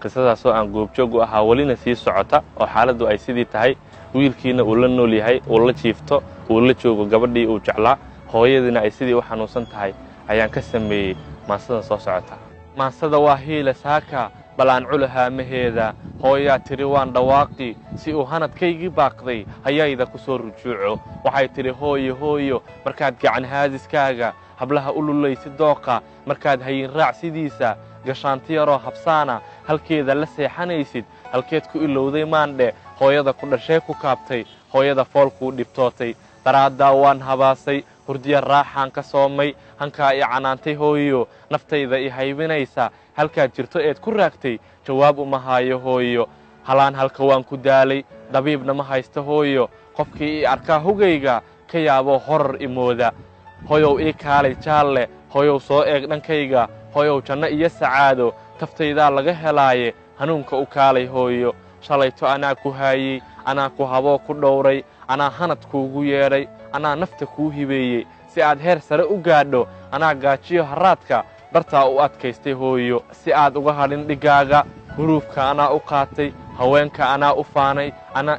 Qisadaasoo aan goobjoog u ahaa welina sii socota oo xaaladdu ay sidii tahay, wiilkiina uu la nool yahay, uu la jiifto, uu la joogo gabadhii uu jeclaa, hooyadiina ay sidii u xanuunsan tahay, ayaan ka sameeyey maansadan soo socota. Maansada waa hiila saaka balaan culahaamaheeda. Hooyaa tidhi waan dhawaaqi si uu hanadkaygii baaqday hayayda ku soo rujuuco. Waxay tidhi hooyo hooyo, markaad gacan haadiskaaga hablaha u lulaysi dooqa, markaad hayin raac sidiisa gashaanti yaroo habsaana halkeeda la seexanaysid, halkeed ku ilowday maandhe hooyada ku dhashee ku kaabtay, hooyada foolkuu dhibtootay? Daraaddaa waan habaasay, hurdiya raaxaan ka soomay, hankaa i canaantay hooyo, naftayda i haybinaysa. Halkaad jirto eed ku raagtay jawaab uma haayo hooyo. Halaan halka waan ku daalay, dabiibna ma haysto hooyo. Qofkii i arkaa hugayga ka yaaboo horar imooda. Hoyow ii kaalay jaalle, hoyow soo eeg dhankayga, hoyow janno iyo sacaado taftaydaa laga helaaye, hanuunka u kaalay hooyo. Shalayto anaa ku haayey, anaa ku haboo ku dhowray, anaa hanad kuugu yeedhay, anaa nafta kuu hibeeyey si aad heer sare u gaadho, anaa gaajiyo harraadka dartaa u adkaystay hooyo si aad uga hadhin dhiggaaga. Huruufka anaa u qaatay, haweenka anaa u faanay, anaa